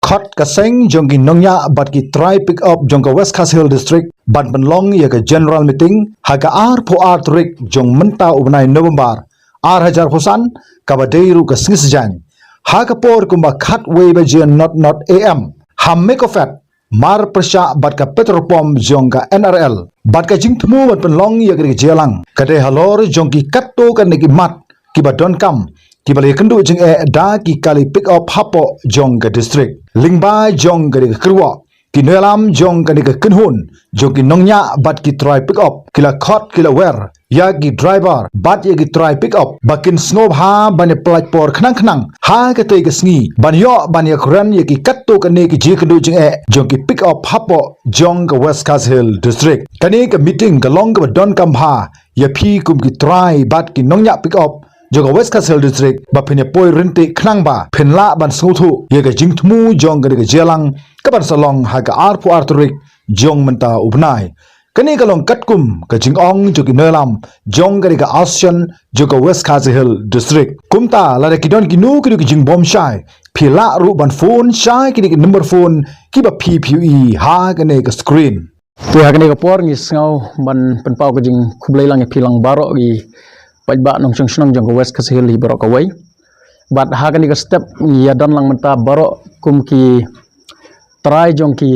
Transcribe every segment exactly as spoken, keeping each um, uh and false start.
khot ka seng jong ki nongñiah bad ki trai pick up jong ka West Khasi Hills District ban pynlong ïa ka general meeting ha ka arphew ar tarik jong mynta u bnai November ar hajar arphew san, kaba dei ruh ka sngi Saitjaiñ, ha ka por kumba khatwei baje not not A M ha Mecofed, mar pyrshah bad ka petrol pump jong ka N R L. Bad ka jingthmu ban pynlong ïa ka jingïalang ka dei halor jong ki katto katne ki mat kiba donkam, kiba la ïakynduh jingeh da ki kali pick up hapoh jong ka district. Lyngba jong kane ka kyrwoh, ki nongïalam jong kane ka kynhun jong ki nongñiah bad ki trai pick up ki la khot, ki la wer ïa ki driver bad ïa ki trai pick up ba kin sngewbha ban ïa pyllait por khnang khnang ha katei ka sngi ban ïoh ban ïakren ïa ki katto katne ki jingïakynduh jingeh jong ki pick up hapoh jong ka West Khasi Hills District. Kane ka meeting ka long kaba donkam bha ïa phi kum ki trai bad ki nongñiah pick up jong ka West Khasi Hills District ba phin ïa poi ryntih khnang ba phin lah ban sngewthuh ïa ka jingthmu jong kane ka jingïalang kaban sa long ha ka arphew ar tarik jong mynta u bnai. Kane ka long katkum ka jingong jong ki nongïalam jong kane ka association jong ka West Khasi Hills District. Kumta lada ki don kino kino ki jingbymshai, phi lah ruh ban phone sha kine ki number phone kiba phi phi ïohi ha kane ka screen. Te ha kane ka por ngi sngew ban pynpaw ka jingkhublei lang ïa phi lang baroh ki paidbah nongshong shnong jong ka West Khasi Hills hi baroh kawei. Bad ha kane ka step ngi ïa don lang mynta baroh kum ki trai jong ki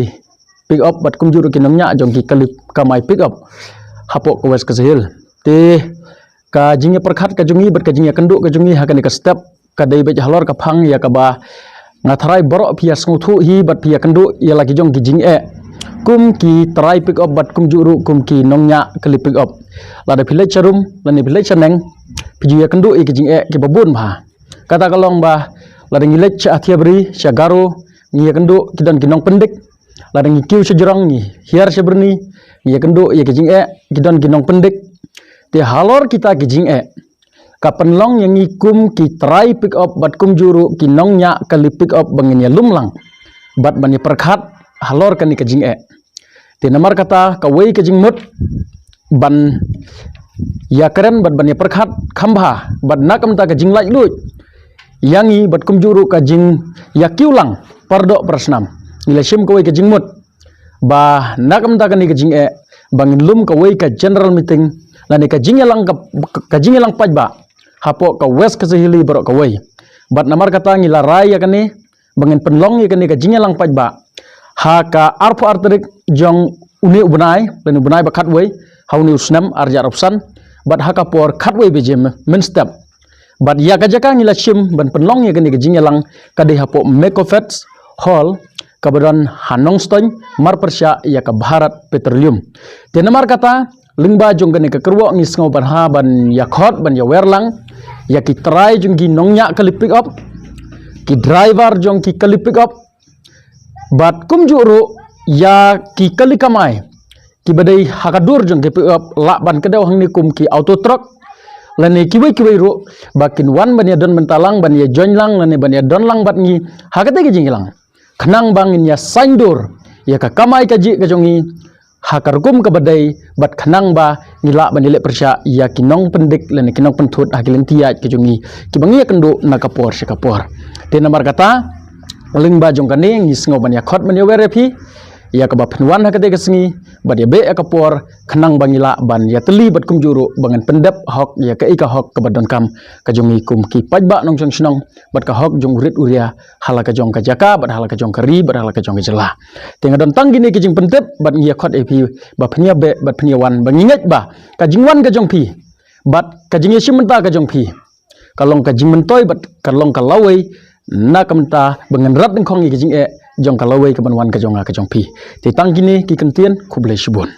pick up bad kumjuh ruh ki nongñiah jong ki kali kamai pick up hapoh ka West Khasi Hills. Te ka jingïapyrkhat ka jong ngi bad ka jingïakynduh ka jong ngi ha kane ka step ka dei beit halor ka phang ïa kaba nga tharai baroh phi ïa sngewthuh hi bad phi ïakynduh ïa la ki jong ki jingeh kum ki trai pick up bad kumjuh ruh kum ki nongñiah kali pick up. Lada phi leit sha rum lane phi leit sha neng, phi ju ïakynduh ïa ki jingeh kiba bun bha. Kata ka long ba lada ngi leit sha Athiabari, sha Garo, ngi ïakynduh ki don ki nongpyndik. Lada ngi kiew sha jrong, ngi hiar sha byrni, ngi ïakynduh ïa ki jingeh ki don ki nongpyndik. Te halor kita ki jingeh ka pynlong ïa ngi kum ki trai pick up bad kumjuh ruh ki nongñiah kali pick up ba ngin ïalum lang bad ban ïapyrkhat halor kane ka jingeh. Te namar kata kawei ka jingmut ban ïakren bad ban ïapyrkhat kham bha bad na ka bynta ka jinglaitluid ïa ngi bad kumjuh ruh ka jingïakiew lang pardoh parsnam, ngi la shim kawei ka jingmut ba na ka bynta kane ka jingeh ba ngin lum kawei ka general meeting lane ka jingïalang ka, ka jingïalang paidbah hapoh ka West Khasi Hills baroh kawei. Bad namar kata ngi la rai ïa kane ba ngin pynlong ïa kane ka jingïalang paidbah ha ka arphew ar tarik jong une u bnai lane u bnai ba khatwei ha une u snem ar hajar arphew san, bad ha ka por khatwei baje mynstep. Bad ïa ka jaka ngi la shim ban pynlong ïa kane ka jingïalang ka dei hapoh Mecofed Hall kaba don ha Nongstoiñ, mar pyrshah ïa ka Bharat Petroleum. Te namar kata lyngba jong kane ka kyrwoh ngi sngew bha ban ïakhot ban ïawer lang ïa ki trai jong ki nongñiah kali pick up, ki driver jong ki kali pick up, bad kumjuh ruh ïa ki kali kamai kiba dei ha ka dur jong ki pick up lah ban kdew hangne kum ki auto truck lane kiwei kiwei ruh ba kin wan ban ïadon bynta lang, ban ïajoin lang lane ban ïadon lang bad ngi ha katei ka jingïalang khnang ba ngin ïa saiñdur ïa ka kamai kajih ka jong ngi ha ka rukom kaba dei bad khnang ba ngi lah ban ïaleh pyrshah ïa ki nongpyndik lane ki nongpynthut ha ki lynti ïaid ka jong ngi kiba ngi ïakynduh na ka por sha ka por. Te namar kata lyngba jong kane ngi sngew ban ïakhot ban ïawer ïa phi ïa kaba phin wan ha katei ka sngi bad ïabeh ïa ka por khnang ba ngi lah ban ïatylli bad kumjuh ruh ba ngin pyndep hok ïa kaei ka hok kaba donkam ka jong ngi kum ki paidbah nongshong shnong bad ka hok jong u rit u ria ha la ka jong ka jaka bad ha la ka jong ka ri bad ha la ka jong ka jylla. Te nga don tang kine ki jingpyntip bad ngi ïakhot ïa phi ba phin ïabeh bad phin ïawan, ba ngi ngeit ba ka jingwan ka jong phi bad ka jingïashim bynta ka jong phi ka long ka jingmyntoi bad ka long ka lawei na ka bynta ba ngin rat dyngkhong ïa ka jingeh jong ka lawei kaban wan ka jong nga ka jong phi. Te tang kine ki kyntien, khublei shibun.